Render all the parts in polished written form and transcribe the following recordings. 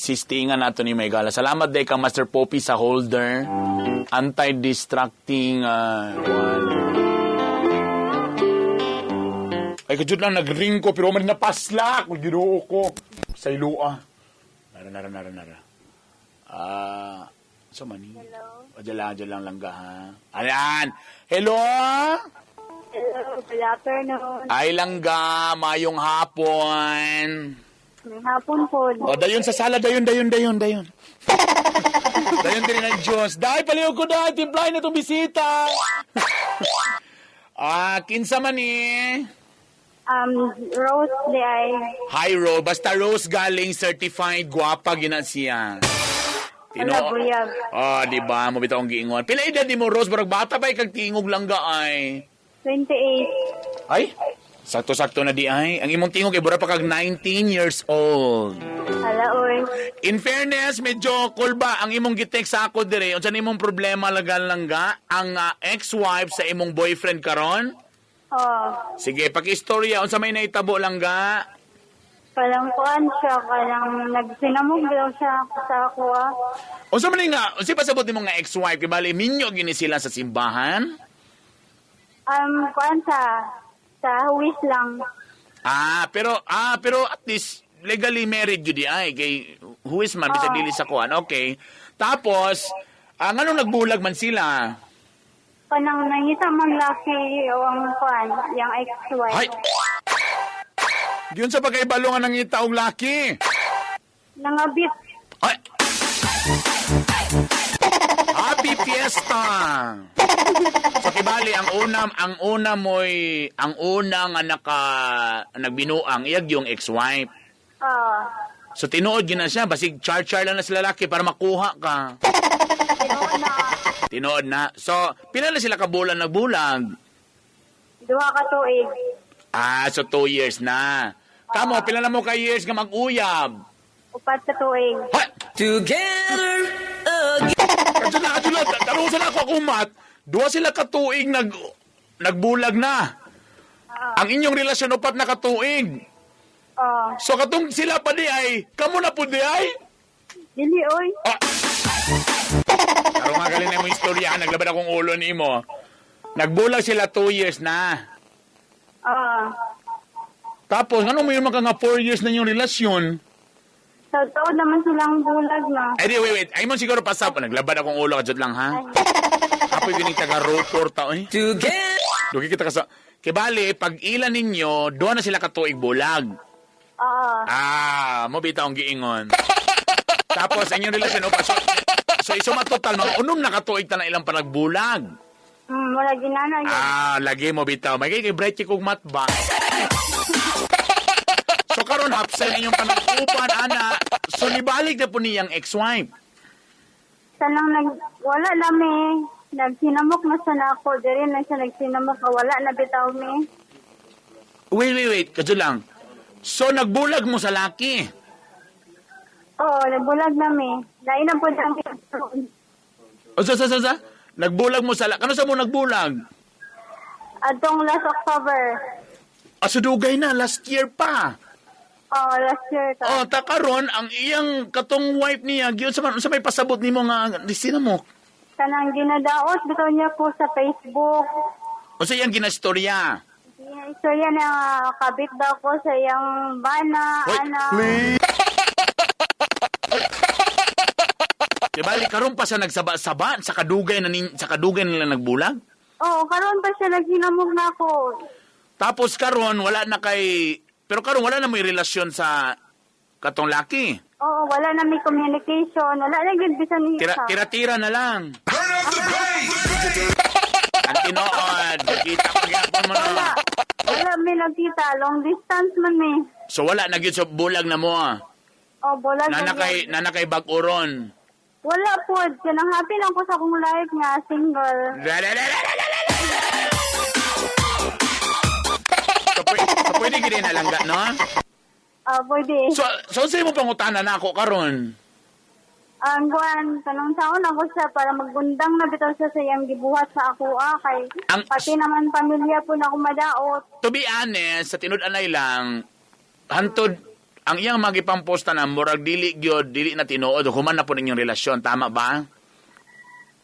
Sistingan nato ni Maygala. Salamat day kang Master Poppy sa holder. Anti-distracting one. Ay, kajud lang, nag-ring ko, pero man napaslak. Kung ginoo ko. Sa ilua. Nara, nara, nara, nara. Ah, so mani. Hello. O, dyan lang, langga, ha? Ayan! Hello! Hello, good afternoon. Ay, langga, mayong hapon. May hapon po. O, dayon sa sala, dayon, dayon, dayon, dayon. Dayon din ng Diyos. Dahil paliw ko dahil, timplahin na itong bisita. Ah, kinsa man eh. Rose di ay. Hi, Rose. Basta Rose galing certified guwapa gina siya. Wala, buyag. Oh, di ba? Mo bitaw ang giingon. Pila edad ni mo, Rose? Barag bata pa ikag tingog lang ga ay. 28. Ay, sakto-sakto na di ay. Ang imong tingog ay bura pa kag 19 years old. Hala, oy. In fairness, medyo cool ba ang imong gitek sa ako dire? Unsa na imong problema lagal langga? Ang ex-wife sa imong boyfriend karon? Oh, Sige, pakistorya unsa may nahitabo langga? palang kuan siya, kalang nagsinamog daw siya sa ako ah. Unsa man ni nga, unsa pasabot nimo nga ex-wife kay bali minyo gini sila sa simbahan? Kuan sa huwis lang. Ah, pero at least legally married jud di ay kay who is man bisag dili sa kuan. Okay. Tapos, nganong nagbulag man sila? Kanang nangita mang laki o ang kuan, yang ex-wife. Hay. Yun sa pagkaibalo nga nangita og laki. Nangabit. Ay! Happy Fiesta! So kibali ang una mo'y ang una nga naka nagbinuang iyag yung ex-wife. Oh, So tinuod gina siya basig char-char lang na sila laki para makuha ka. tinuod na. Tinuod na. So pila na sila ka bulan nagbulag? 2 ka tuig. Ah, so 2 years na. Kamo, pila na mo ka years nga mag-uyab? 4 ka tuig. Hoy! Together again. Kadyo na, kadyo na. Tarusan ako akong mat. Duha sila katuig nagbulag na. Ang inyong relasyon 4 na katuig. Oh, So katong sila pa di ay, kamo na po di ay? dili oy. Ah! Karon nga galing na mo istorya, naglaban akong ulo ni mo. Nagbulag sila 2 years na. Oh. Tapos, ano mo yun maka nga 4 years na yung relasyon? Sa taon naman silang bulag na. Ay, di, wait, wait. Ay mo siguro pasap. Naglaban akong ulo, kadyot lang, ha? Apoy gining taga-rotor tao, eh. Together. Dugi kita ka sa... Kibali, pag ilan ninyo, doon na sila katuig bulag. Oo. Ah, mo bitaw ang giingon. Tapos, ang inyong relasyon, opa, so isuma total, mga 6 na katuig ta na ilang panagbulag. Wala ginana yun. Ah, lagi mo bitaw. May kay bright kay kog matba. So karon hapsay inyong panag-upan ana. So nibalik na po niyang ex-wife. Sanang nag, wala na mi. Nagsinamok na sana ako. Diri na siya nagsinamok. Wala na bitaw mi. Wait, wait, wait. Kadyo lang. So nagbulag mo sa laki. Oo, nagbulag na mi. Lain na po siyang O sa? Nagbulag mo sa laki. Kano sa mo nagbulag? Atong last October. Ah, so dugay na. Last year pa. Oo, last year ka. Oh, ta karon ang iyang katong wife niya gyud sa man unsa may pasabot nimo nga sinamok. Kanang ginadaot bitaw niya po sa Facebook. Unsa iyang ginastorya? Istorya na kabit daw ko sa iyang bana, Hoy, ana. Di bali karon pa sa nagsaba-saba sa kadugay na sa kadugay nila nagbulag. Oo, karon pa siya nagsinamok na ako. Tapos karon wala na kay pero karon wala na may relasyon sa katong laki. Oo, wala na may communication. Wala na gyud bisan Tira isa. tira-tira na lang. Ang tinuod, kita ko gyapon mo Wala. na. Wala may nagkita. Long distance man mi. So wala na gyud sa bulag na mo. Ah. Oh, bulag na Nana kay gyud. nana kay bag-oron. Wala po. Kanang happy lang ko sa akong life nga single. La, la, la, la, la, la, la, la. So pwede gid na langga, no? Ah, pwede. So unsay mo pangutana na ako karon? Ang kuan, tanong taon ako siya para magundang na bitaw siya sa iyang gibuhat sa ako ah, kay pati naman pamilya po na ako madaot. To be honest, sa tinud-anay lang, hantod Ang iyang magipamposta na murag dili gyud, dili na tinuod, human na po ninyong relasyon, tama ba?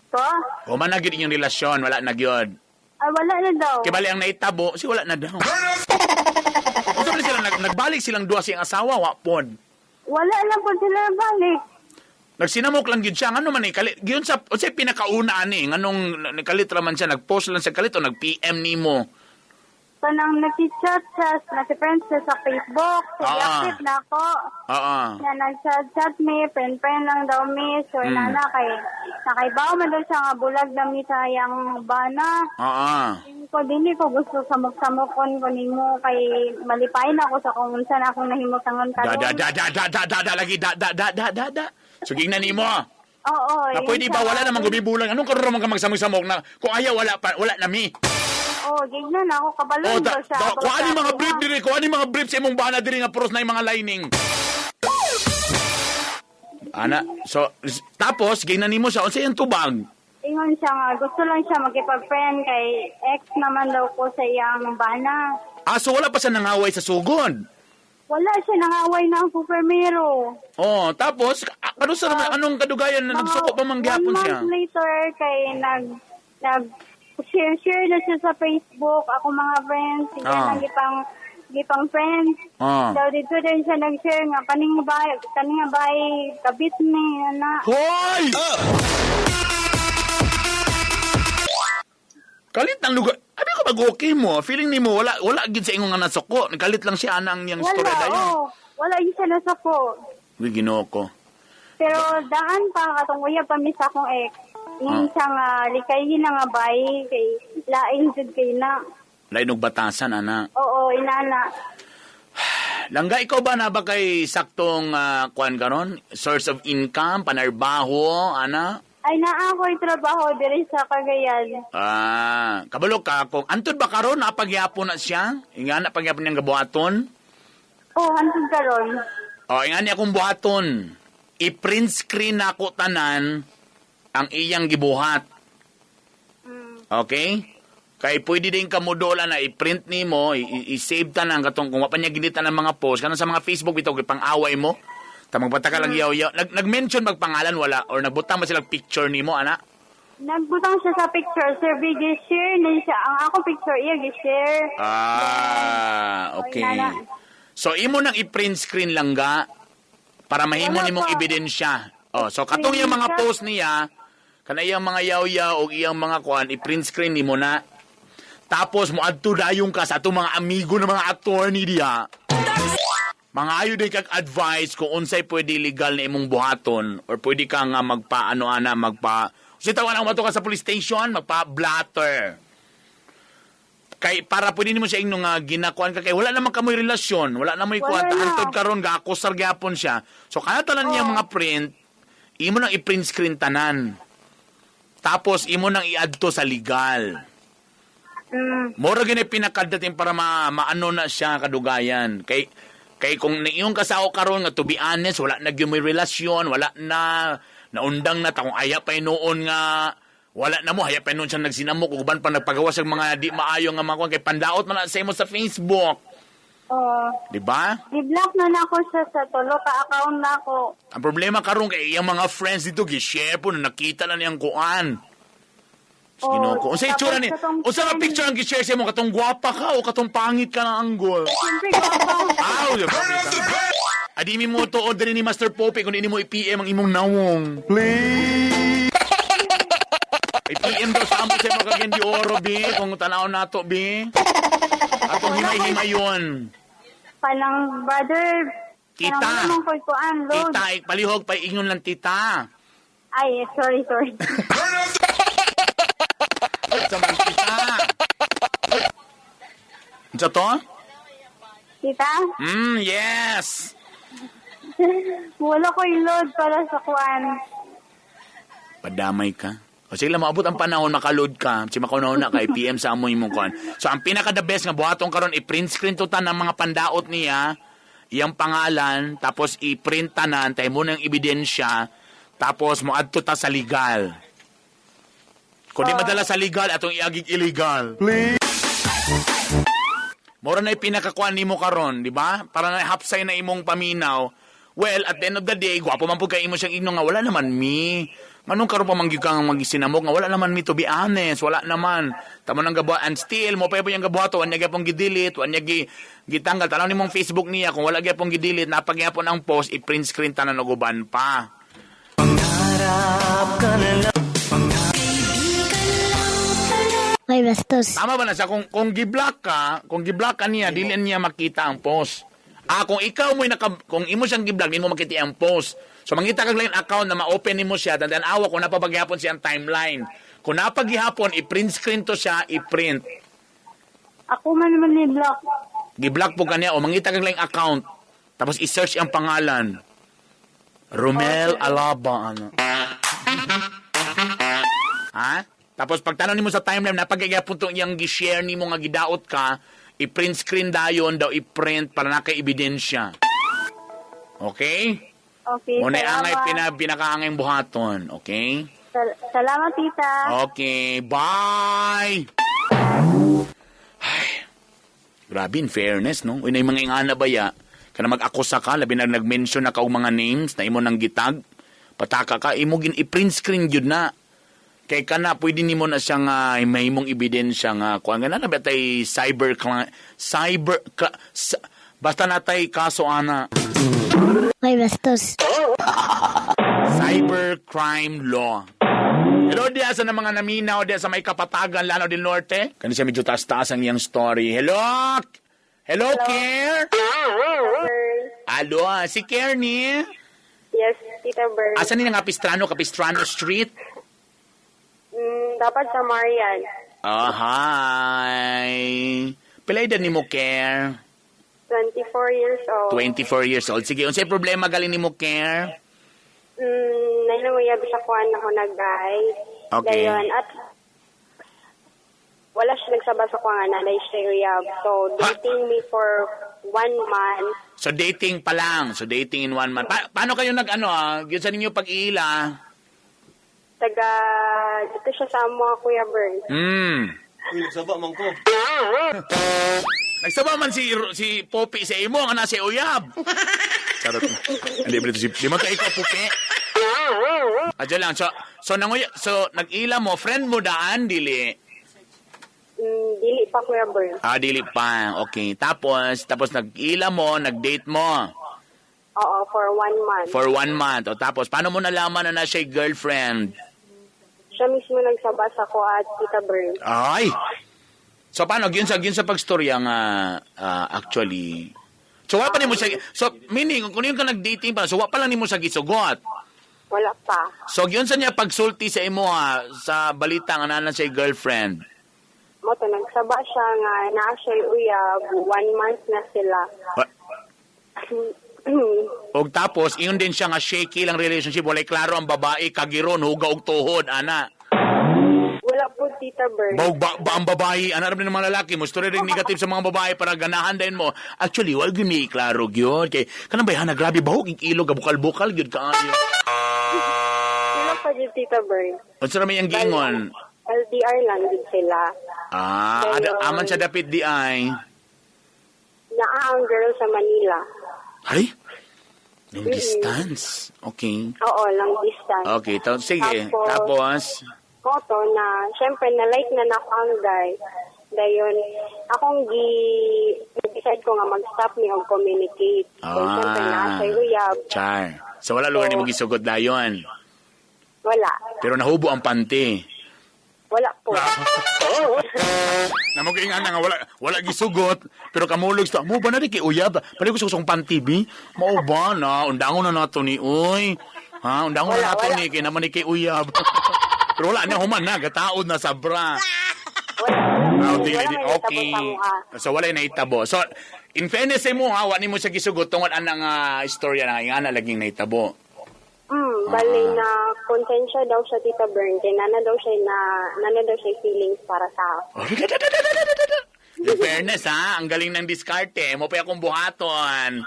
Po? Human na gyud inyong relasyon, wala na gyud. Ay, wala na daw. Kay bali ang naitabo, si wala na daw. Unsa man sila nagbalik silang duha siyang asawa, wa pod. Wala lang po sila balik. Nagsinamok lang gyud siya, ngano man ni kalit gyud sa unsay pinakauna ani nganong nakalit ra man siya, nagpost lang sa kalit o nag-PM nimo? Kanang nag-chat siya, nag-friend siya sa Facebook. So, i-active na ako. Oo. Na nag-chat-chat mi, friend-friend lang daw mi. So, inana kay, nakaibaw man daw siya nga bulag na mi sa iyang bana. Oo. Ko dili ko gusto samok-samokon ko nimo kay malipayin ako sa kung unsa na akong nahimutangan Da karon. da da da da da da da lagi da da da da da da. So gingnan nimo. Oo. Na Yun pwede ba siya. wala namang gumibulang? Anong karon man ka magsamok-samok na kung ayaw wala pa wala na mi. Oo, gignan ako kabalo Oh, daw da, siya. da, Ako kuha ni sa mga ako, brief ha. diri, kuha ni mga brief sa imong bana diri nga puros na yung mga lining. Ana, so tapos gingnan nimo siya unsa yung tubag? Ingon siya nga gusto lang siya makipag-friend kay ex naman daw ko sa iyang bana. Ah, so wala pa siya nangaway sa sugod. Wala siya nangaway na ang pupirmero. Oh, tapos ano sa naman anong kadugayan na nagsuko pa man gyapon One siya? month later kay nag nag share share na siya sa Facebook ako mga friends siya nang gipang friends. So dito din siya nag-share nga kaning bay kabit ni ana. Hoy! Kalit ng lugar. Abi ko mag-okay mo. Feeling nimo wala wala gid sa imong nga nasuko. Nagalit lang siya anang iyang Wala, story dayon. oh. Wala yun siya nasuko. Uy, Ginoo ko. Pero daan pa katong uya pa mi sa akong ex. Yung siya nga likayin na nga bay kay laing jud kay na. Lain og batasan ana. Oo, inana. Langga, ikaw ba na ba kay saktong kuan karon? Source of income, panarbaho, ana? Ay naa ako'y trabaho diri sa Cagayan. Ah, kabalo ka kung antod ba karon napagyapon na siya? Inga na pagyapon niyang gabuhaton? Oh, hantod karon. O, inga niya akong buhaton. I-print screen na ako tanan ang iyang gibuhat. Okay? Kay pwede din kamudola na i-print nimo, i-save tanan katong kung wa pa niya ginita ng mga post kanang sa mga Facebook bitaw gipang-away mo. Tamang bata ka lang yaw-yaw. Nag-mention magpangalan wala or nagbutang ba sila picture nimo ana? Nagbutang siya sa picture, sir, big share na siya. Ang akong picture, iya, gi-share. Ah, okay. Inana. So imo nang i-print screen lang ga para mahimo Wala nimong pa. ebidensya. Oh, so katong iyang mga post niya, kana iyang mga yaw-yaw o iyang mga kuan, i-print screen nimo na. Tapos moadto dayon ka sa atong mga amigo ng mga attorney diha. Mga ayo din kag advice kung unsay pwede legal na imong buhaton or pwede ka nga magpa ano ana magpa. Unsay tawag ang mato ka sa police station, magpa blatter. Kay para pwede nimo siya ingno nga ginakuan ka kay wala naman kamoy relasyon, wala na moy kuan Wala na. hantod karon gaakusar gyapon siya. So kana tanan niya mga print, imo nang i-print screen tanan. Tapos imo nang i-add to sa legal. Mora gini pinakadating para maano na siya kadugayan. Kay kay kung niiyong kasao karon nga to be honest, wala na gyud may relasyon, wala na naundang na ta kung aya pa noon nga wala na mo haya pa noon siya nagsinamok ug uban pa nagpagawa sa mga di maayo nga mga kuwan kay pandaot man na sa imo sa Facebook, Oh, di ba? gi-block na nako siya sa tulo ka account na ako. Ang problema karon kay iyang mga friends dito gi-share po na nakita na niyang kuan. Oh, Ginoo ko. Unsa itsura tapos ni? katong Unsa nga friend- picture ang gi-share sa imo katong gwapa ka o katong pangit ka na anggol? Siyempre, gwapa. Aw, di ba? Adi mi mo tuod diri ni Master Pope kung ini mo i-PM ang imong nawong. Please. I-PM daw sa amo sa mga kagyan di oro, bi. Kung tanaw nato, bi. Atong himay-himayon. Kanang brother, Tita. kanang wala mong ko'y kuan, load. Tita, palihog pa ingon lang tita. Ay, sorry, sorry. Sa man tita. Unsa to? Tita, Yes. wala ko'y load para sa kuan. Padamay ka. O sige lang, maabot ang panahon, makaload ka. Si makaunahon na kay PM sa amoy mong kuan. So, ang pinaka the best nga buhaton karon i-print screen to tan ang mga pandaot niya, iyang pangalan, tapos i-print tanan, tayo mo ng ebidensya, tapos moadto ta sa legal. Kung di madala sa legal, atong iagig illegal. Please. Mora na pinakakuan nimo karon, di ba? Para na hapsay na imong paminaw. Well, at the end of the day, gwapo man pud kay imo siyang igno nga wala naman mi. Manong karon pa man gyud kang magisinamok nga wala naman mi, to be honest, wala naman. Tamo nang gabuhat and still mo pa yung gabuhat, wa niya gyapon gi-delete, wa niya gitanggal. Tanaw nimong Facebook niya kung wala gyapon gi-delete, napagyapon ang post, i-print screen tanan og uban pa. Pangarap ka na lang. May bastos. Tama ba na siya? Kung gi-block ka, kung gi-block ka niya, dili niya makita ang post. Ah, kung ikaw mo naka, kung imo siyang gi-block, di mo makita ang post. So mangita kag lain account na ma-open nimo siya, tandaan awa kung napapaghapon siya ang timeline. Kung napaghihapon, i-print screen to siya, i-print. Ako man naman ni block. Gi-block po kaniya o mangita kag lain account. Tapos i-search ang pangalan. Romel Alaba ano. Ha? Tapos pagtanong nimo sa timeline napagigapon tong iyang gi-share nimo nga gidaot ka, i-print screen dayon daw i-print para na kay ebidensya. Okay? Okay, Muna angay salamat. Pinakaangay buhaton, okay? Salamat, tita. Okay, bye! Ay, grabe, in fairness, no? Uy, na yung mga ingana ba ya? Kana mag-akusa ka, labi na nag-mention na ka og mga names na imo nang gitag. Pataka ka, imo gin i-print screen yun na. Kay kana pwede nimo na siya nga may imong ebidensya nga kuan nga na ba tay cyber cyber basta natay kaso ana. May bastos. Cyber crime law. Hello diya sa mga naminaw diya sa may Kapatagan, Lanao del Norte. Kani siya medyo taas-taas ang iyang story. Hello! Hello, Care! Alo, si Care ni? Yes, Tita Bird. Asa ni nga Capistrano, Capistrano Street? Dapat sa Marian. Ah, hi. Pila edad ni mo, Care? 24 years old. 24 years old. Sige, unsay problema galing ni mo, Care? Nainamuyab sa kuan ako nag-guy. Okay. Dayon, at wala siya nagsaba sa kuan nga nanay siya uyab. So, dating me for one month. So, dating pa lang. So, dating in one month. Paano kayo nag-ano, ah? Yun sa ninyo pag-iila? Taga, dito siya sa amo, Kuya Bern. Uy, nagsaba man ko. Nagsaba man si si Poppy sa imo nga nasa uyab. Charot. Hindi ba ito si di man ka ikaw Poppy? Adyo lang. So nanguya, so nag-ila mo friend mo daan dili. Dili pa, Kuya Bern. Ah, dili pa. Okay. Tapos tapos nag-ila mo, nag-date mo Oo, for one month. for one month. O tapos paano mo nalaman na na siya girlfriend? Siya mismo nagsaba sa ko at Tita Bern. Ay. So paano gyun sa pagstorya nga actually. So wa pa nimo siya, so meaning kung yung ka nag-dating pa, so wa pa lang nimo siya gisugot. Wala pa. So gyun sa niya pagsulti sa imo ha, sa balita nga naa na siya girlfriend. Mo to, nagsaba siya nga naa siya uyab. One month na sila. Og tapos ingon din siya nga shaky lang relationship, walay klaro ang babae kagiron huga og tuhod ana. Wala po, Tita Bern. Baug ba, ba ang babae, ana ra ng mga lalaki mo story ring negative sa mga babae para ganahan din mo. Actually, wal gyud ni klaro gyud kay kanang bayhana grabe bahog ing ilog bukal-bukal gyud kaayo. Sila pa din, Tita Bern. Unsa ra may ang giingon? LDR lang din sila. Ah, aman siya dapit di ay. Naa ang girl sa Manila. Ay? Long distance. Okay. Oo, long distance. Okay, sige. Tapos, Tapos, Koto na, syempre, na-like na nako ang guy. Dayon, akong gi decide ko nga mag-stop mi og communicate. So, syempre, naa siya uyab. Char. So wala lugar ni mo gisugot dayon. Wala. Pero nahubo ang panty. Wala po. Na mo nga nga wala wala gisugot pero kamulog sa mo ba na di kay uyab. Pali ko sa kusong panty bi. Mao ba na undangon na nato ni oy. Ha, undangon na Wala, nato wala. ni kay naman ni kay uyab. Pero wala na human na gataod na sa bra. Wala. Ah, Wala di, may natabo okay. sa mukha. So wala na itabo. So in fairness sa imo ha, wa nimo siya gisugot tungod anang istorya na nga na laging naitabo. Bale na konsensya daw siya, Tita Bern. Kaya nana daw siya feelings para sa ako. In fairness ha, ang galing ng diskarte. Mo pa akong buhaton.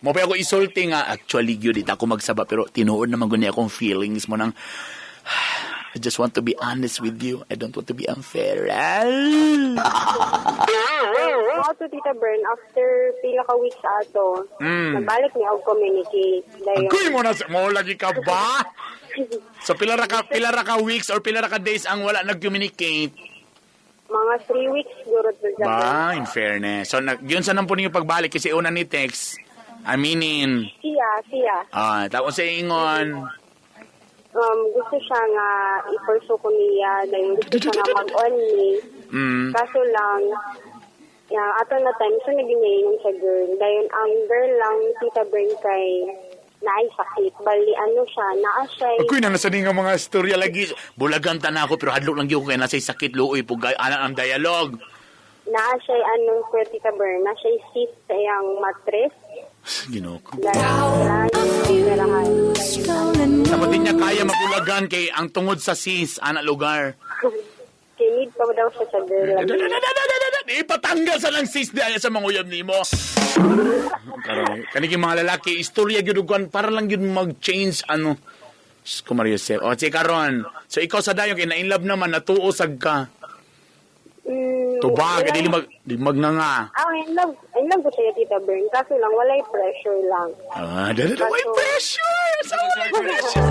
Mo pa ako isulti nga. Actually, gyud ita ako magsaba pero tinuod naman guni akong feelings mo nang I just want to be honest with you. I don't want to be unfair. Mo to, Tita Bern, after pila ka weeks ato, nagbalik niya og communicate. Dayon, Agoy mo na mo lagi ka ba? So pila ra ka weeks or pila ra ka days ang wala nag-communicate? Mga 3 weeks siguro, Tita Bern. Ba, in fairness. So nag yun sa nang po ninyo pagbalik kasi una ni text aminin. Siya, siya. Ah, tapos sa ingon. Gusto siya nga i-pursue ko niya, dayon gusto siya nga mag-on me. Kaso lang, yeah, ato na time, so naging sa girl. Dayon ang girl lang, Tita Bern, kay naay sakit. Bali, ano siya, naa siya. Agoy na nasa nga mga istorya lagi. Bulagan ta na ako pero hadlok lang gyud ko kay nasa sakit luoy pugay anak ang dialogue. Naa siya, ano, kuya Tita Bern, naa siya cyst sa iyang mattress. Ginoo ko. Dahil, operahan. Tapos di niya kaya mabulagan kay ang tungod sa sis ana lugar. Kay need pa daw siya sa girl. Ipatanggal sa lang sis di ay sa mga uyab nimo. Karon, kanigi mga lalaki istorya gyud og kuan para lang gyud mag-change ano. Diyos ko, Maria Joseph. O, sige karon. So ikaw sa dayon kay na in love naman natuo sad ka. Tubag, wala- dili mag di magnganga. Ah, in love ko siya, Tita Bern. Kaso lang, walay pressure lang. Ah, dali na may pressure. Sa walay pressure.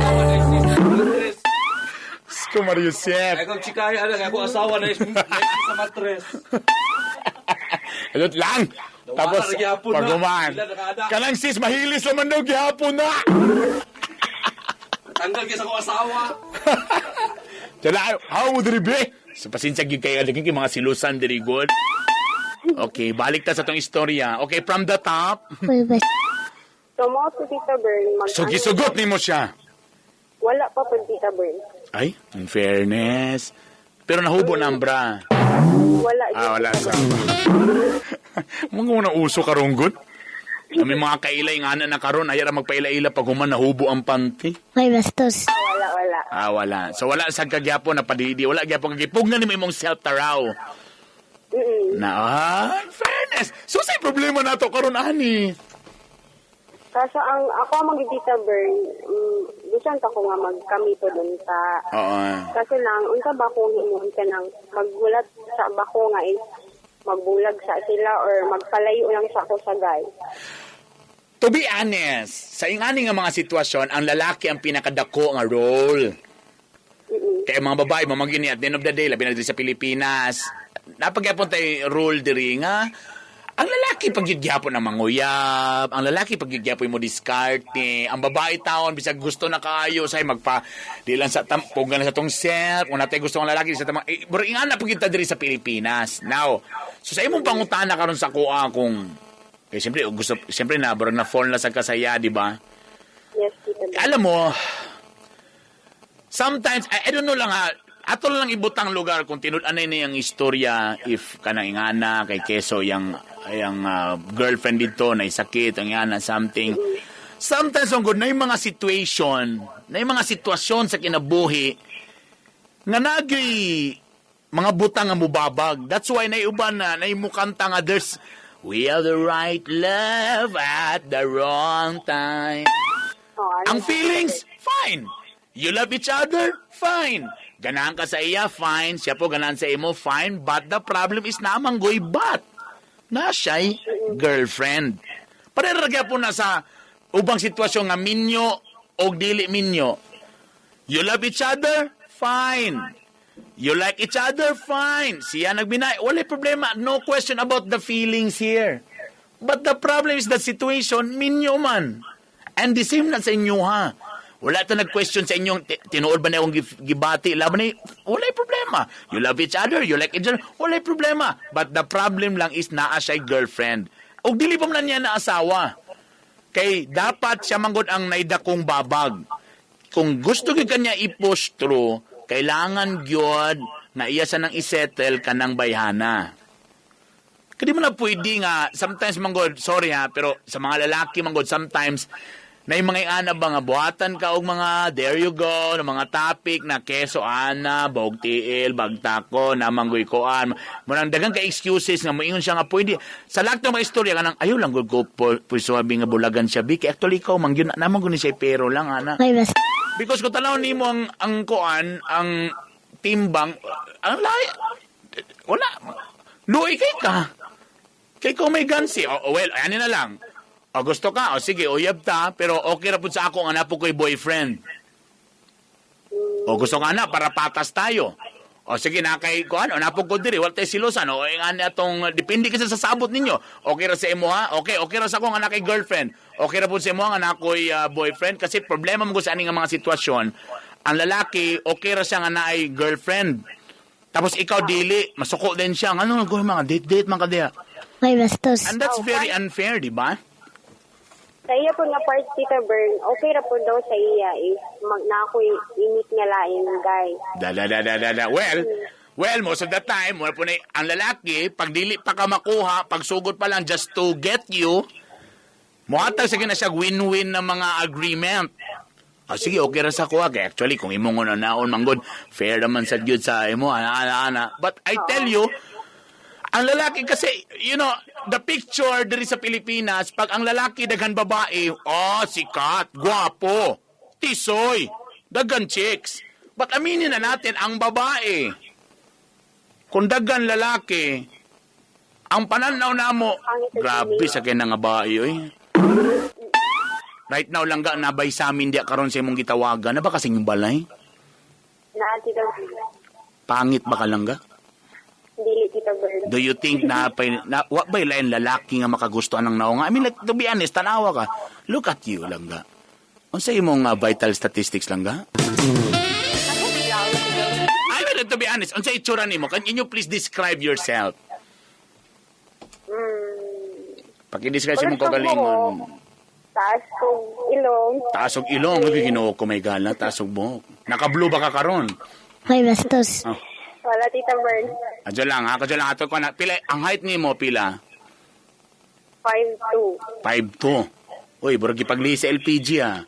Diyos ko, Maria Joseph. Ay, kung chikahe, ano, kaya ako asawa na is sa matres. Alot lang. Tapos, na gihapon na. paguman. Sila nakaada. Kanang sis, mahilis naman daw gihapon na. Tanggal kaya sa akong asawa. Tala, how mo diri be? Sa pasensya gyud kay lagi kay mga silusan diri good. Okay, balik ta sa tong istorya. Okay, from the top. May bastos. So, mo to, Tita Bern, mag So gisugot nimo siya. Wala pa po, Tita Bern. Ay, in fairness. Pero nahubo na ang bra. Wala. Ah, wala sa. Mga na uso karon good. Kami mga kailay nga na karon ay ra magpaila-ila pag human nahubo ang panty. May bastos. Wala, wala. Ah, wala. So wala sa kagyapon na padidi, wala gyapon kagipugnan nimo imong self taraw. Na, ah, in fairness. So say problema nato karon ani. Kaso ang ako ang mag Tita Bern, bisan ta ko nga magkami po dun sa. Oo. Kaso lang, unsa ba kung himuon ka nang maggulat sa bako nga is magbulag sa sila or magpalayo lang sa ako sa guy? To be honest, sa ingani nga mga sitwasyon, ang lalaki ang pinakadako nga role. Kaya mga babae, mamagin at the end of the day, labi na diri sa Pilipinas, napagyapon tayo role diri nga, ang lalaki pag gyapon ang manguyab, ang lalaki pag gyapon mo diskarte, ang babae taon bisag gusto na kaayo say magpa di lang sa tampugan na sa tong self, kung natay gusto ang lalaki di sa tamang eh, pero ingana pag kita diri sa Pilipinas. Now, so sa imong pangutana karon sa kuha kung eh, siyempre gusto siyempre na bro na fall na sa kasaya, di ba? Yes, Tita Bern. Alam mo, sometimes, I don't know lang ha, ato lang ibutang lugar kung tinud-anay na yung istorya if kanang ingana kay keso yang girlfriend dito na sakit ang ingana something. Sometimes ang good na yung mga situation na yung mga sitwasyon sa kinabuhi nga nagay mga butang nga mubabag. That's why naiuban na naimukanta nga there's we have the right love at the wrong time. Oh, ano Ang feelings, fine. You love each other, fine. Ganahan ka sa iya, fine. Siya po ganahan sa imo, fine. But the problem is namanggoy but na siya'y girlfriend. Pareho po na sa ubang sitwasyon nga minyo o dili minyo. You love each other? Fine. You like each other? Fine. Siya nagbinay. Wala problema. No question about the feelings here. But the problem is the situation, minyo man. And the same na sa inyo ha. Wala ta nag-question sa inyong tinuod ba na akong gibati. Laban na, wala problema. You love each other, you like each other, wala problema. But the problem lang is naa siya girlfriend. Og dili pa man niya na asawa. Kay dapat siya manggod ang naidakong babag. Kung gusto gyud kanya i-push through, kailangan gyud nga iya sa nang isettle kanang bayhana. Kadi mo na pwede nga, sometimes manggod, sorry ha, pero sa mga lalaki manggod, sometimes, na yung mga ingana ba nga, buhatan ka og mga, there you go, ng mga topic na keso ana, bog tiil, bagtako, namanggoy koan. Munang dagang ka excuses nga moingon siya nga pwede. Sa lahat ng mga istorya kanang ayaw lang gud ko pwede nga bulagan siya bi. Kay actually ikaw man gyud namang gud ni siya pero lang ana. May bastos. Because kung tanaw nimo ang koan, ang timbang, ang lahi, wala. Luoy kay ka. Kay kung may gansi, oh, well, ano na lang. O gusto ka, o sige, uyab ta, pero okay ra pud sa ako nga napo ko'y boyfriend. O gusto ka na, para patas tayo. O sige, na kay kuan, o napo ko diri, wala tayo silosan, o nga na atong, depende kasi sa sabot ninyo. Okay ra sa imo ha? Okay, okay ra sa ako nga na kay girlfriend. Okay ra pud sa imo nga na ako'y boyfriend kasi problema mo ko sa ani nga mga sitwasyon. Ang lalaki, okay ra siya nga naay girlfriend. Tapos ikaw dili, masuko din siya. Ano nga mga date-date man ka diha. May bastos. And that's very unfair, di ba? Sa iya po nga part, Tita Bern, okay ra po daw sa iya if mag na ako imit nga lain guy. Da da da da da da. Well, most of the time, wala po na, ang lalaki, pag dili pa ka makuha, pag sugod pa lang just to get you, muhatag sige na siya win-win na mga agreement. Ah, sige, okay ra sa kuha. Kaya actually, kung imong una naon, manggod, fair naman sa gyud sa imo, ana, ana, ana. But I tell you, ang lalaki kasi, the picture diri sa Pilipinas, pag ang lalaki daghan babae, oh, sikat, gwapo, tisoy, daghan chicks. But aminin na natin, ang babae, kung daghan lalaki, ang pananaw namo, grabe sa kaya nga babae, oy. Right now lang ga, nabay sa amin diya karon sa imong gitawagan, na ba kasing yung balay? Na Tita Bern. Pangit ba ka lang ga? Dili, Tita Bern. Do you think na, na wa ba'y lain lalaki nga makagusto anang naong? I mean, like, to be honest, tanawa ka. Look at you, langga. Unsa imong vital statistics, langga? I mean, to be honest, unsa itsura nimo? Can you please describe yourself? Paki-describe sa imong Kulot kog kagalingon. buhok, taas kog ilong. Taas og ilong, uy, Ginoo ko may gala, taas og buhok. Naka-blue ba ka karon? May bastos. Oh. Wala, Tita Bern. Adyo lang ha, kadyo lang ato ko na. Pila ang height nimo pila? 5'2". 5'2. Uy, burag gipagli sa LPG ah.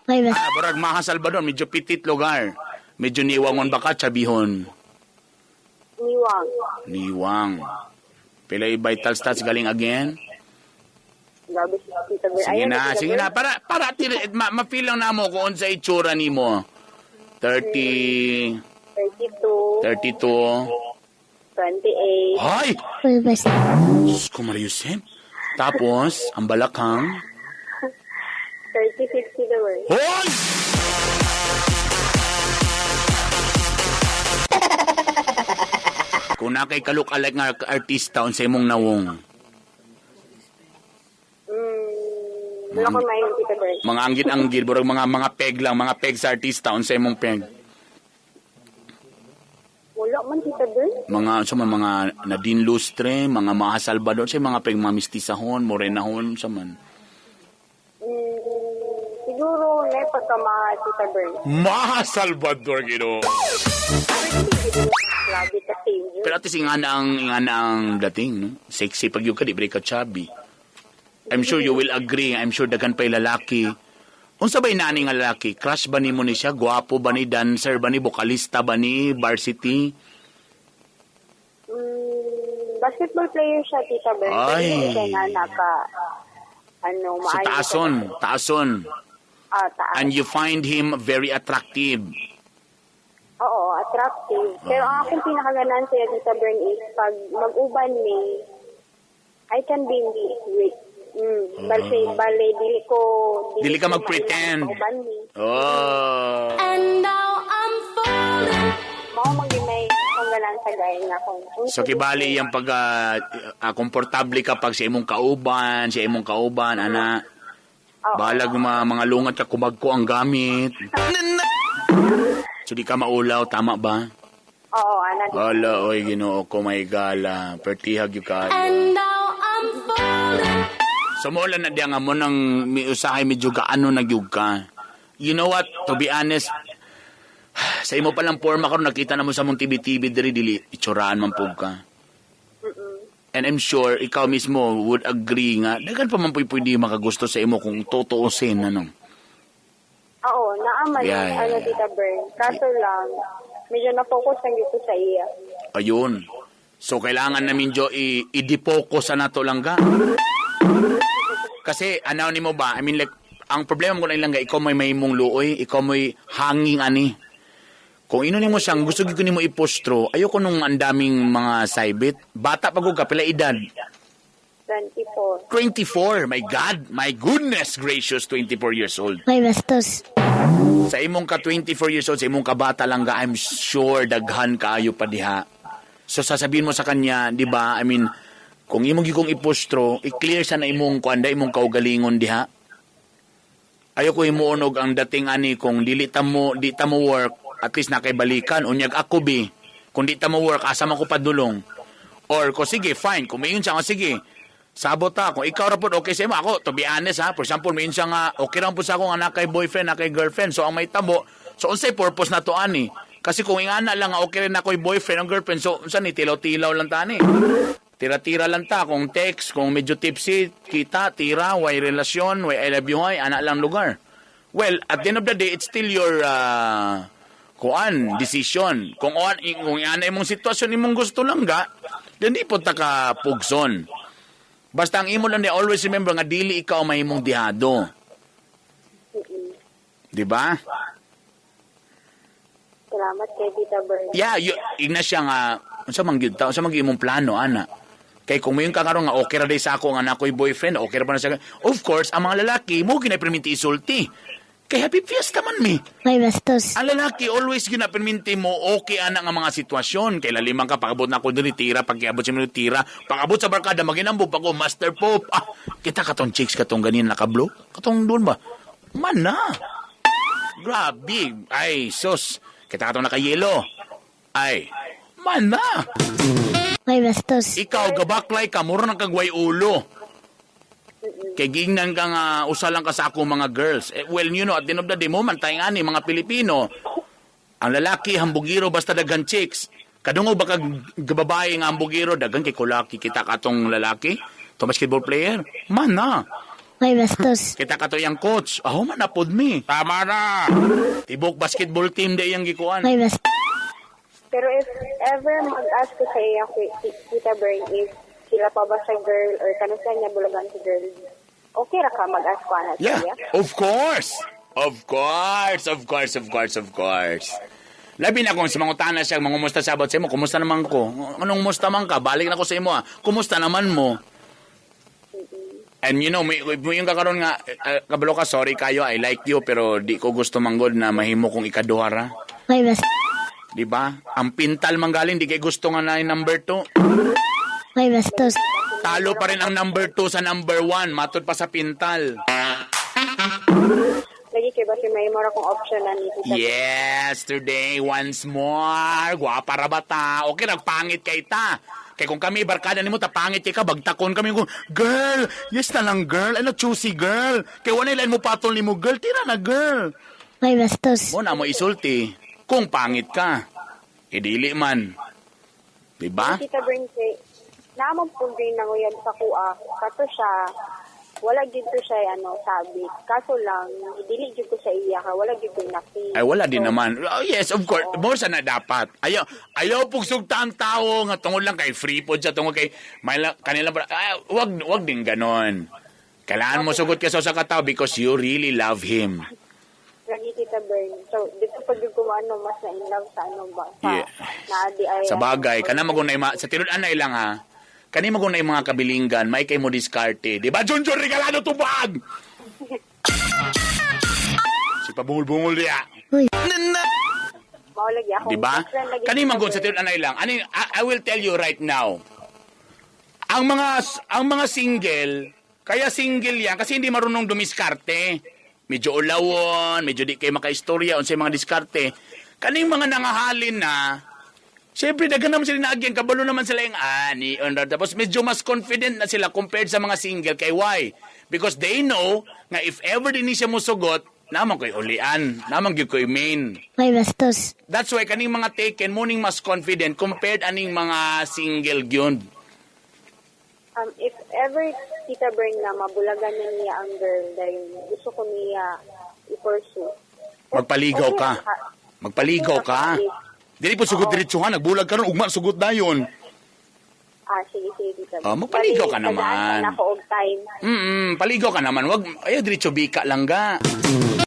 May bastos. Ah, burag Maha Salvador, medyo pitit lugar. Medyo niwangon ba ka, tsabihon? Niwang. Niwang. Pila yung vital stats galing again? Grabe si Tita Bern. Sige Ayun, na, Tita sige Bern. na. Para ma-feel lang na mo kung sa itsura nimo. 30, 32, 32. 28, Ay! May bastos. Diyos ko, Maria Josep. Tapos, ang balakang. 36, Tita Bern. Hoy! Kung na kay kaluk-alike nga artista unsa imong nawong. Wala ko mayon, Tita Bern. Mga anggit-anggit, burag mga peg lang, mga peg sa artista unsa imong peg. Wala man, Tita Bern. Mga unsa man mga Nadine Lustre, mga Maha Salvador, sa mga peg mga mistisahon, morenahon, unsa man. Siguro, na pagkamaha, Tita Bern. Maha Salvador Ginoo. Grabe kasi. Pero at least ingana ang dating, no? Sexy pag yung ka, di ba ka chubby. I'm sure you will agree. I'm sure daghan pa'y lalaki. Unsa ba'y nani nga lalaki? Crush ba nimo ni siya? Gwapo ba ni? Dancer ba ni? Vokalista ba ni? Varsity? Basketball player siya, Tita Bern. Ay. Pero hindi siya na naka, ano, So maayo. taason, taason. Ah, taas. And you find him very attractive. Oo, attractive. Pero ang aking pinakaganan sa'yo, Tita Bern, is pag mag-uban ni, I can be me with. Bale, bale, dili ko, Dili ka ko mag-pretend. mailang Uban ni. Oh. And now I'm falling. Mao man gyud may akong ganan sa gay nga kung So kibali yang pag komportable ka pag sa imong kauban, sa imong kauban, ana. Oo. Balag mga lungat ka kumagko ang gamit. So di ka maulaw, tama ba? Oo, ana. Ala, oy, Ginoo ko may gala. Pertihag yu kayo. And now I'm falling. So mo lang na diya nga mo nang usahay medyo gaano nagyug ka. You know what? To be honest, sa imo palang forma karon nakita na mo sa mong TV-TV diri dili itsuraan man pug ka. And I'm sure ikaw mismo would agree nga daghan pa man puy pwede makagusto sa imo kung tutuusin ano. Oo, naaman ano, Yeah. Tita Bern. Kaso lang, medyo na-focus lang dito sa iya. Ayun. So kailangan namin jo i-defocus sa nato lang ga. Kasi ano nimo ba? I mean like ang problema mo na lang ga ikaw may mahimong luoy, ikaw may hanging ani. Kung ino nimo siyang gusto gyud ko nimo i-push through, ayoko nung ang daming mga saybit. Bata pa gud ka, pila edad? 24. 24. My God, my goodness gracious, 24 years old. Hoy, bastos. Sa imong ka 24 years old, sa imong kabata lang ga, I'm sure daghan kaayo pa diha. So sasabihin mo sa kanya, di ba? I mean, kung imong gyud kong i-push through, i-clear sa na imong kuan imong kaugalingon diha. Ayoko himuonog ang dating ani kung dili ta mo di ta mo work, at least nakaibalikan unyag ako bi. Kung di ta mo work, asa man ko padulong. Or ko sige, fine, kung mayon siya nga sige. Sabot ta, kung ikaw ra pod okay sa imo ako, to be honest ha, for example, mayon siya nga okay ra po sa ako nga naa kay boyfriend, naa kay girlfriend. So ang may tabo, so unsay purpose na to ani? Kasi kung ingana lang nga okay rin ako'y boyfriend ang girlfriend, so unsa ni tilaw-tilaw lang ta ani. Tira-tira lang ta kung text, kung medyo tipsy, kita, tira, way relasyon, way I love you, hay, ana lang lugar. Well, at the end of the day, it's still your kuan decision. Kung ana imong sitwasyon imong gusto lang ga, then di po ta ka pugson. Basta ang imo lang ni always remember nga dili ikaw mahimong dihado. Di ba? Salamat kay Tita Bern. Yeah, you, igna siya nga unsa man gyud ta, unsa man gyud imong plano ana. Kay kung mayon ka karon nga okay ra day sa ako nga na ako'y boyfriend, okay ra pa na siya. Of course, ang mga lalaki mo ginaperminti isulti. Kay happy fiesta man mi. Hoy, bastos. Ang lalaki always ginaperminti mo okay ana nga mga sitwasyon. Kay laliman ka pag-abot na ako diri tira, pag-abot sa mga tira, pag-abot sa barkada maginambog pa ko Master Pope. Ah, kita katong chicks katong ganin nakablo, katong doon ba? Man na. Grabe. Ay, sus. Kita katong nakayelo. Ay, man na. Hoy, bastos. Ikaw, gabaklay ka, mura nang kagway ulo. Kay gingnan ka nga, usa lang ka sa akong mga girls. Eh, well, you know, at the end of the day, mo man tayong ani, mga Pilipino. Ang lalaki, hambugiro, basta daghan chicks. Kadungo ba kag babae nga hambugiro, daghan kay kulaki kita katong lalaki? To basketball player? Man na. Hoy, bastos. Kita kato yung coach. Aho man napod mi. Tama na. Tibok basketball team day yung gikuan. Hoy, bastos. Pero if ever mag-ask ko sa iya, Tita Bern, if sila pa ba sa girl or kanus-a niya bulagan si girl, okay ra ka mag-ask ko ana sa Yeah, iya? of course. Of course, of course, of course, of course. Labi na kung sa mangutana siya, mangumusta siya about sa imo, kumusta naman ko? Anong musta man ka? Balik na ko sa imo ah. Kumusta naman mo? And you know, may yung kakaroon nga, kabalo ka, sorry kayo, I like you, pero di ko gusto manggod na mahimo kong ikaduha ra. Hoy, bastos. Di ba? Ang pintal man galing, di kay gusto nga na yung number 2. Hoy, bastos. Talo pa rin ang number 2 sa number 1, matod pa sa pintal. Lagi kay ba si may mora kong option na ni Tita Bern. Yes, today once more. Gwapa ra ba ta? Okay, nagpangit kay ta. Kay kung kami barkada nimo ta pangit kay ka bagtakon kami kung girl, yes na lang girl, ano choosy girl. Kay wala lain mo patol nimo girl, tira na girl. Hoy, bastos. Mo na mo isulti kung pangit ka. Idili man. Diba? Tita Bern kay naamang po din nanguyab sa kuha. Kato siya, wala gid to siya ano sabi. Kaso lang dili gid ko sa iya ka, wala gid ko naki. Ay, wala din naman. Oh, yes, of course. More sana dapat. Ayaw, ayaw pugsugta ang tao nga tungod lang kay free pod siya, tungod kay may kanila ay, wag din ganon. Kailangan mo sugot ka sa usa ka tao because you really love him. Lagi Tita Bern. So dito pag ko ano mas na in love sa ano ba sa Yeah. na di ay Sa bagay, kana magunay ma sa tinud-anay lang ha. Kani magunay mga kabilinggan, may kay mo diskarte. Di ba? Junjun regalado tubag. Si pabungol-bungol diya. Hoy, Mao lagi ako. Di ba? Kani man gud sa tinud-anay lang. Ani I will tell you right now. Ang mga single, kaya single yan kasi hindi marunong dumiskarte. Medyo ulawon, medyo di kay makaistorya unsay mga diskarte. Kaning mga nangahalin na, siyempre, daghan naman sila naagyan. Kabalo naman sila yung ani. On, tapos medyo mas confident na sila compared sa mga single. Kay why? Because they know nga if ever din siya musugot, naman ko'y ulian. Naman gyud ko'y main. hoy, bastos. That's why kaning mga taken muning mas confident compared aning mga single gyud. If ever Tita Bern na mabulagan na niya ang girl dahil gusto ko niya i-pursue. Magpaligaw ka. Magpaligaw ka. Dili po sugot diretsuhan, nagbulag ka ron, ugma sugot dayon. Ah, sige, sige, Tita Bern. Ah, magpaligaw ka Bali, naman. tagaan na ako og time. Paligaw ka naman. Wag ayo diretso bika lang ga.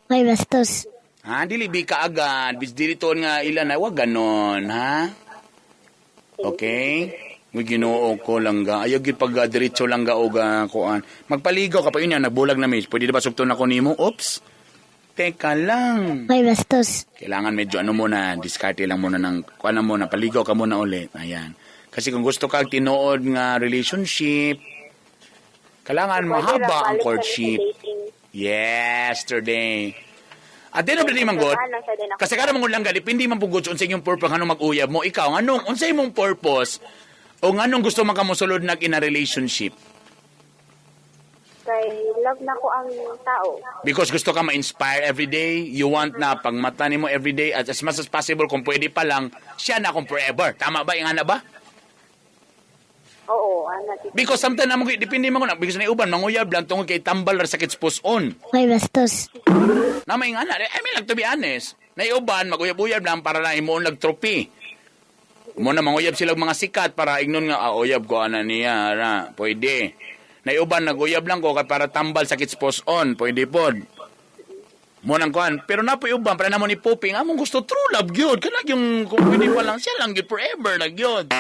Hoy, bastos. Ha, dili bi ka agad, bis dili tuon nga ilan ay wag ganon, ha? Okay? Uy, Ginoo ko langga. Ayaw gyud pag diretso langga og kuan. Magpaligaw ka pa yun yan, nagbulag na miss. Pwede ba sugton ako nimo? Oops. Teka lang. May bastos. Kailangan medyo ano muna, diskarte lang muna ng kuan na muna, paligaw ka muna ulit. Ayan. Kasi kung gusto ka og tinuod nga relationship, kailangan Pwede mahaba ra, ang balik sa courtship. dating. Yesterday. At then of the day, manggod, Saan lang siya din ako. kasi kada mong langga, depende man pugod sa unsa inyong purpose nganong mag-uyab mo. Ikaw, anong unsa imong purpose o nganong gusto man ka mosulod nag in a relationship? Kay love na ko ang tao. Because gusto ka ma-inspire every day, you want na pagmata nimo every day as much as possible kung pwede pa lang, siya na akong forever. Tama ba? Ingana ba? Oo, ana tito. Because sometimes namo depende man ko na because na uban manguyab lang tungod kay tambal ra sakit spos on. May bastos. Na may ingana. I mean, like, to be honest, naiuban maguyab-uyab lang para na himuon lag trophy. Mo na manguyab sila og mga sikat para ingnon nga uyab ko ana niya ra, pwede. Naiuban naguyab lang ko kay para tambal sakit spos on, pwede pod. Mo nang kuan, pero napoy uban para namo ni Poping, among gusto true love gyud. Kanang yung kung pwede pa lang siya lang gyud forever lang gyud.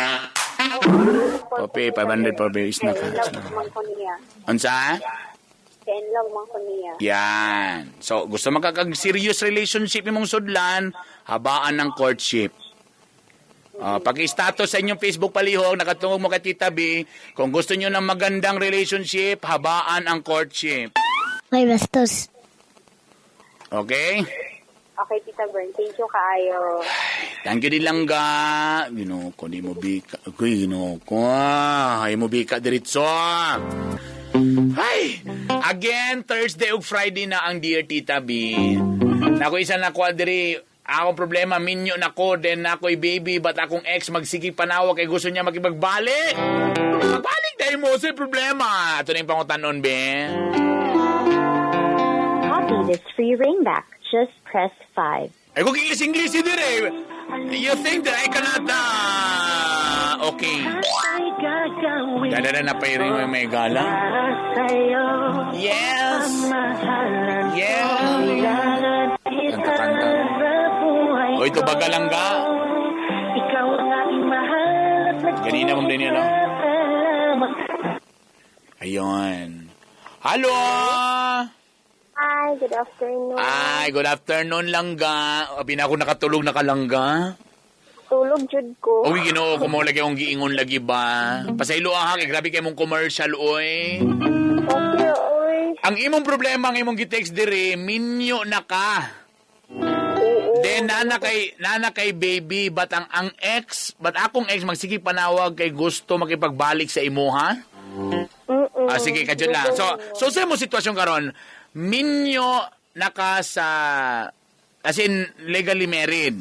Popi, 500 Popi, is na ka. Kay Is love na ka. man ko niya. Unsa? Kay in love man ko niya. Yan. So, gusto makakag serious relationship imong sudlan, habaan ng courtship. Paki-status sa inyong Facebook palihog, nakatungog mo kay Tita B, kung gusto niyo ng magandang relationship, habaan ang courtship. May bastos. Okay? Okay, Tita Bern. Thank you kaayo. Thank you din lang ga. Ginoo ko, di mo bika. Uy, ginoo ko. Ay mo bika diretso. Ay! Again, Thursday ug Friday na ang Dear Tita B. Nako isa na ko diri. Akong problema, minyo na ko, then ako'y baby, but akong ex magsige panawag kay gusto niya makipagbalik. Magbalik dahil mo sa problema. Ito na yung pangutanon, be. Copy this free ringback. Just press 5. Ay, kung English-English yun eh. You think that I cannot, okay. Dala na pa rin may gala. Yes! Yeah! Kanta-kanta. O, ito ba galangga? Ganina mong din yan, no? Ayun. Hello! Hi, good afternoon. Ay, good afternoon, langga. Abi na ako nakatulog na kalangga. Tulog jud ko. Uy, Ginoo ko mo lagi akong giingon lagi ba? Pasaylo ah, kay grabe kay mong commercial oy. Okay, oy. Ang imong problema ang imong gitext diri, minyo na ka. Oo. Then nana kay baby, but ang ex, but akong ex magsige panawag kay gusto makipagbalik sa imuha. Mm-mm. Ah, sige, kadyo lang. So sa mo sitwasyon karon, minyo na ka sa as in legally married.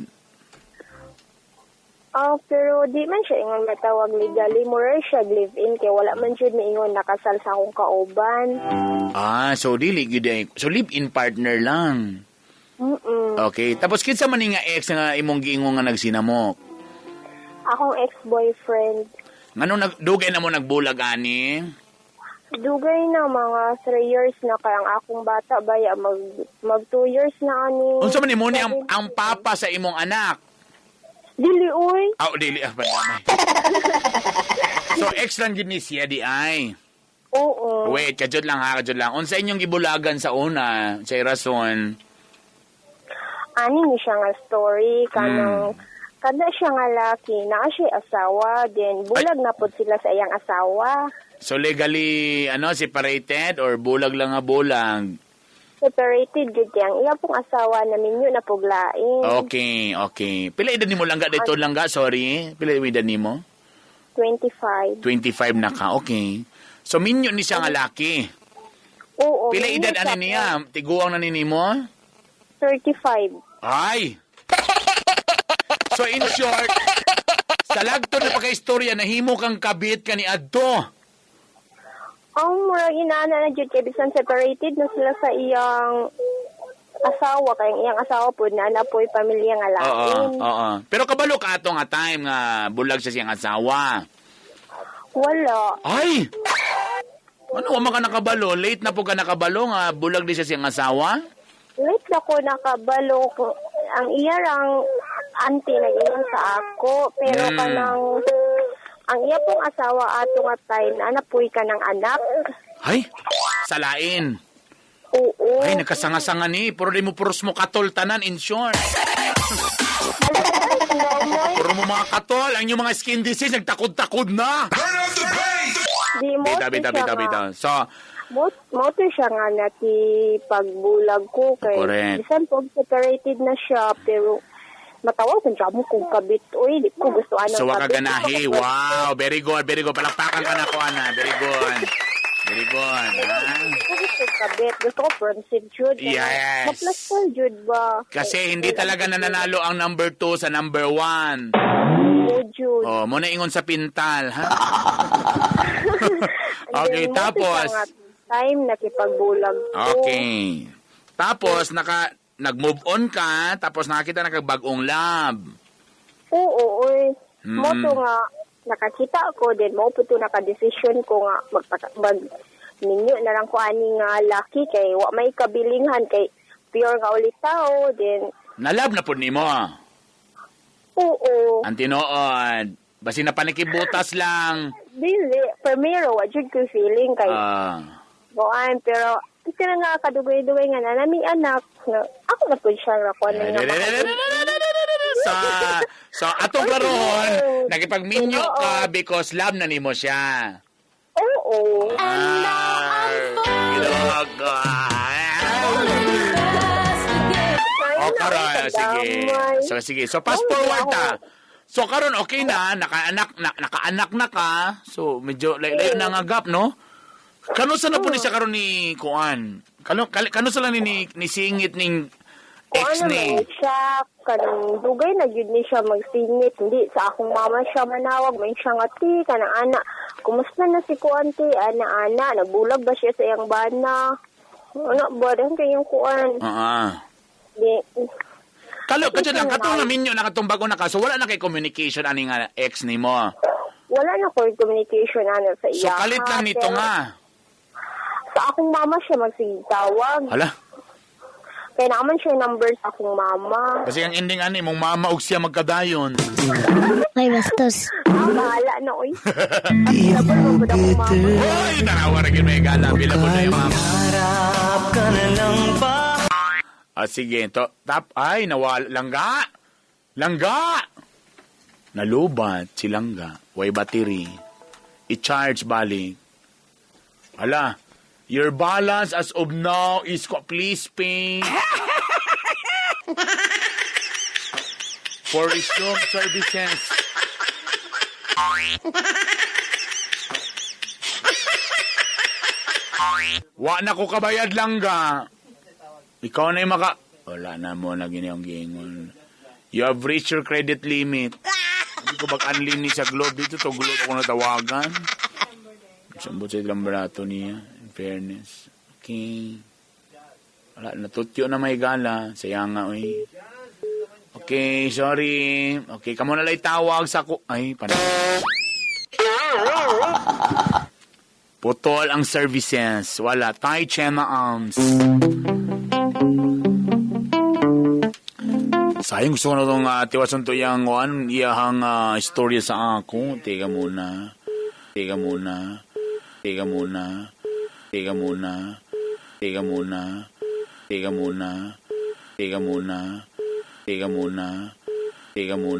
Ah, pero di man siya ingon matawag legally. Mura siya live-in kay wala man jud miingon nakasal sa akong kauban. Ah, so dili gyud ay. So live-in partner lang. Mm-mm. Okay. Tapos kinsa man ni nga ex nga imong giingon nga nagsinamok? Akong ex-boyfriend. Ngano nagdugay na mo nagbulag ani? Dugay na mga 3 years na kay ang akong bata baya mag 2 years na ani. Unsa man nimo ni ang papa sa imong anak? Dili oy. Aw, dili ah, padamay. So ex lang gid ni siya di ay. Oo. Wait, kajud lang ha, kajud lang. Unsa inyong gibulagan sa una? Sa rason? Ani ni siya nga story kanang kada siya nga laki naa siya asawa then bulag na pod sila sa iyang asawa. So legally ano separated or bulag lang nga bulag? Separated gud kay ang iya pong asawa na minyo na puglain. Okay. Pila edad nimo langga dito langga, sorry. Pila edad nimo? 25. 25 na ka. Okay. So minyo ni siya nga laki. Oo. Pila minyo edad siya ani niya? Tiguang na ni nimo? 35. Ay! So in short, sa lagto na pagka-istorya, nahimo kang kabit ka ni Adto. Ang murag inana na jud kay bisan separated na sila sa iyang asawa kay ang iyang asawa pod na na po'y pamilya nga Oo, lain. oo. Pero kabalo ka ato nga time nga bulag siya siyang asawa. Wala. Ay! Ano, wa man ka nakabalo? Late na po ka nakabalo nga bulag di siya siyang asawa? Late na ko nakabalo ko. Ang iya rang auntie nag-ingon sa ako. Pero kanang ang iya pong asawa ato nga time na napuy ka ng anak. Ay, salain. Oo. Ay, nagkasanga-sanga ni. Puro di mo puros mo katol tanan, in short. Puro mo mga katol. Ang inyong mga skin disease, nagtakod-takod na. Di mo Bita, bita, bita, bita. So, Mo to siya nga nakipagbulag ko kay Correct. bisan pag separated na siya pero matawag kung mo kung kabit oy di ko gusto anang so wag ka kabit. ganahi. Wow, very good, very good. Palakpakan ka na ko, Ana. Very good. Very good. Ha? Ko gusto kabit gusto ko friendship jud. Yes. Maplastar jud ba? Kasi hindi talaga nananalo ang number 2 sa number 1. Mo jud. Oh, mo na ingon sa pintal, ha? And Okay, then, mo to tapos? siya nga time nakipagbulag ko. Okay. Tapos naka nag-move on ka, tapos nakakita na kag bag-ong love. Oo, oy. Mo to nga nakakita ko then mo po to naka-decision ko nga magpaka, mag ninyo na lang ko ani nga laki kay wa may kabilinghan kay pure nga ulit tao then Nalab na pud nimo. oo. Ang tinuod. Basi na panikibutas lang. Dili primero wa jud ko feeling kay kuan pero ito na nga kadugay-dugay nga na nami anak nga ako na pud siya ra kuan nga So atong karon nakipagminyo ka because love na nimo siya. Oo. And now I'm Gilogo. O karon, sige. So sige. So fast forward ta. So karon okay na, nakaanak na ka. So medyo layo na nga gap, no? Kano sa na po ni siya karon ni Kuan? Kano sa lang ni singit ning Kung ex ano ni? man siya, kanang dugay na gyud ni siya magsingit. Hindi, sa akong mama siya manawag. May siya nga, ti, kanang ana. Kumusta na si kuan, ti? Ana, ana. Nagbulag ba siya sa iyang bana? Ano ba? Dahil kayong kuan. Oo. Di, Kalo kadyo lang katong naminyo na katong bago na ka. So wala na kay communication ani nga ex nimo. Wala na ko communication ana sa So iya. kalit lang nito Pero nga. Sa akong mama siya magsigitawag. Hala. Kaya naman siya number sa akong mama. Kasi ang ending ani mong mama og siya magkadayon. May bastos. Ah, bahala na, oy. Di ako bitter. Hoy, tanawa ra gyud may gala bila po na yung mama. Harap ka na lang ba? Ah, sige, to, tap, ay, nawal, langga! Langga! Nalubat si Langga. Way battery. I-charge balik. Ala, your balance as of now is, please pay for resume services. Wa na ko kabayad, Langga. Ikaw na yung maka... Wala na mo na ginayong gingon. You have reached your credit limit. Hindi ko bag-unli ni sa Globe dito. To Globe ako natawagan. Sambot sa ilang barato niya. In fairness. Okay. Wala, natutyo na may gala. Saya nga, oy. Okay, sorry. Okay, kamo na lang tawag sa ko. Ay, panay. Putol ang services. Wala. Thai Chema Arms. Sayang gusto ko na itong tiwasan to yung one, iyahang istorya sa ako. Teka muna. Teka muna. Teka muna. Teka muna. Teka muna. Teka muna. Teka muna. Teka muna. Teka muna.